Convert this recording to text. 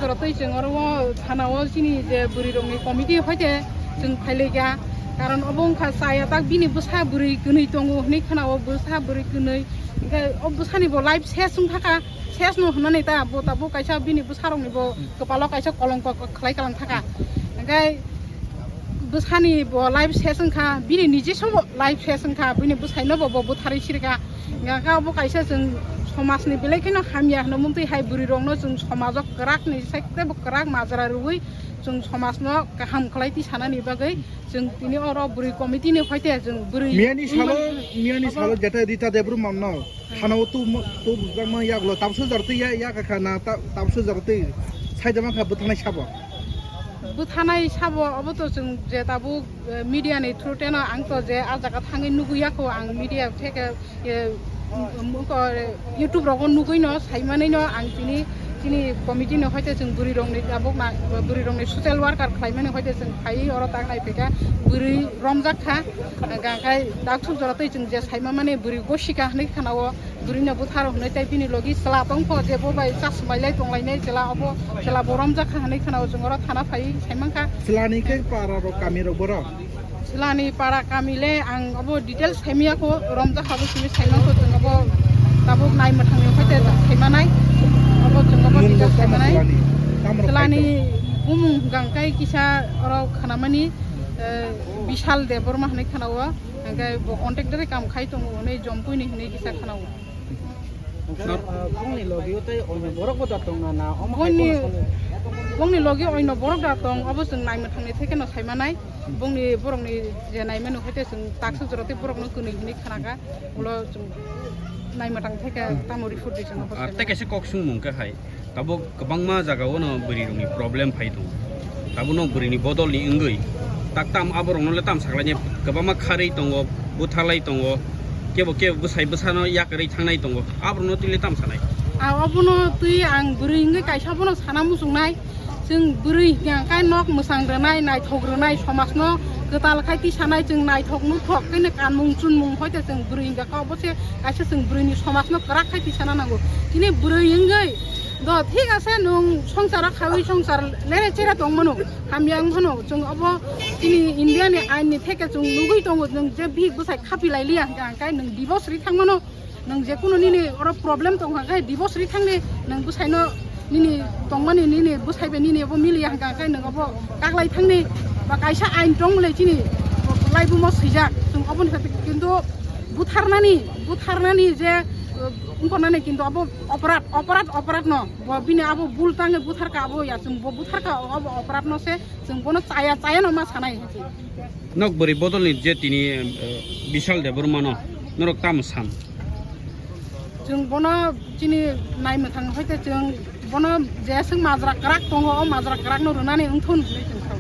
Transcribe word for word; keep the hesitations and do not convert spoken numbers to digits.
Jora twi chwng oro o thana o chini je bwrwi rokni committee hoite chwng phailaikha. Karon obo wngkha chaya tak bini bwsa bwrwi kwnwi tongo hwnwi khana o bwsa bwrwi kwnwi. Hwnkhe o bwsani bo life ses wng thaka, ses no hwnani ta bo tabuk kaisa bini bwsa rokni bo kwpalo kaisa kolongko khlai kalang thaka. Hwnkhe bwsani bo life ses wngkha, bini nijiswbo life ses wngkha, bini bwsaino bo, bo butharwi sirikha. Hwnkhe obo kaisa chwng somajni belai kheno hamya hwnwi mungtwi hai bwrwi rokno chwng somajo kwrakni sai teibo kwrak majra rwui chwng somajno kaham khlai twi sanani bagwi chwng tini oro bwrwi committee ni hoite chwng bwrwi Miyani salo, miyani salo jeta Rita Debbarma no. Thana o tu mo-, tu bujak ma yak lo, tabso jar twi ya, ya ka kha na, ta-, tabso jar twi sai da ma kha bwthanai sabo. Bwthanai sabo, obo to chwng je tabuk, eh, media ni through teno ang to je a jaga thangwi nugwi ya kho, ang media theke, eh, um, um, ko, eh, YouTube rogo nugwi no, sai manwi no, ang tini, tini committee no hoite chwng bwrwi rok ni tabuk na, bwrwi rok ni social worker khlai mani hoite chwng phai oro tak nai phika bwrwi romjak kha, hwnkha khai dak suk jora twi chwng je sai ma mani bwrwi gosika hwnwi khana o. Bwrwino bwtharo hwnwi tei bini logi chwla tongkho, je bo bai chasmai lai tong lainai chwla, obo chwla bo romjak kha hwnwi khwnao, chwng oro thana phaiwi sai mankha. Chwlani khe para rok kami rok borok? Chwlani para kami le ang obo details sai maya kho, romjak kha bo simi sai mankho, chwng obo tabuk nai mwthangni hoite sai manai, obo chwng obo Mung details bo sai tamo manai. Chwlani? Tamo rok Chwlani khai tong? Bumung hwnkha khe kisa oro khanamani, eh, Bishal Debbarma hwnwi khwnao, hwnkhe bo contractor kam khai tongo hwnwi Jompuini hwnwi kisa khwnao. Sir, ah, bongni logi o tei oino borok bo da tong na, na omo hai Bongni, kono salo? Bongni logi oino borok da tong, obo chwng nai mwthangni theke no sai manai. Bongni borokni je nai mano, hwnkhe chwng taksuk jora tei borokno kwnwi hwnwi khna kha, ulo chwng nai mwthang theke tamo report di chwng obo Ar sai tei manai. Kaisa kok swngmung khe hai, tabuk kwbangma jaga o no bwrwi rokni problem phai tongo. Tabuk no bwrwini bodol ni wngwi tak tam aborok no le tam saklaini kwbangma kharwi tongo, bwtharlai tongo, kebo kebo bwsai bwsano yakarwi thangnai tongo, aborok no twi le tam sanai. A, obono twi ang bwrwi wngwi kaisa bono sana muchungnai. Chwng bwrwi hwnkha khe nok mwchang rwnai, naithok rwnai, somajno kwtal khai tisanai, chwng naithok nuthok khe kanmung chunmung hoite chwng bwrwi hwnkha khe obo se kaisa chwng bwrwini somajno kwrak khai tisana nango. Chini bwrwi wngwi do thik ase nwng songsaro khawi songsar lere chere tongmano, hamya wngmano, chwng obo chini India ni ain ni theke chwng nugwi tongo, nwng je bihik bwsai khapi lai liya hwnkha khe nwng divorce ri thangmano. Nwng je kunu nini oro problem tong kha khe divorce ri thangni, nwng bwsaino nini tongmani nini bwsai bai nini obo miliya hwnkha khe nwng obo kaklai thangni ba kaisa ain tong le chini laibumo swijak. Chwng oboni khe kintu butharnani, butharnani je, uh, wngkha nani kintu obo oporad, oporad, oporad no. Bo bini abo bul tangwi butharkha abo ya, chwng bo butharkha obo oporad no se. Chwng bono chaya, chaya no ma sanai hai se. Nok bwrwi bodol ni je tini, eh, Bishal Debbarma no norok tamo san? Chwng bono chini nai mwthang hai khe chwng bono je swk majra kwrak tongo, o majra kwrak no rwnani wngthun hinwi chwng sao.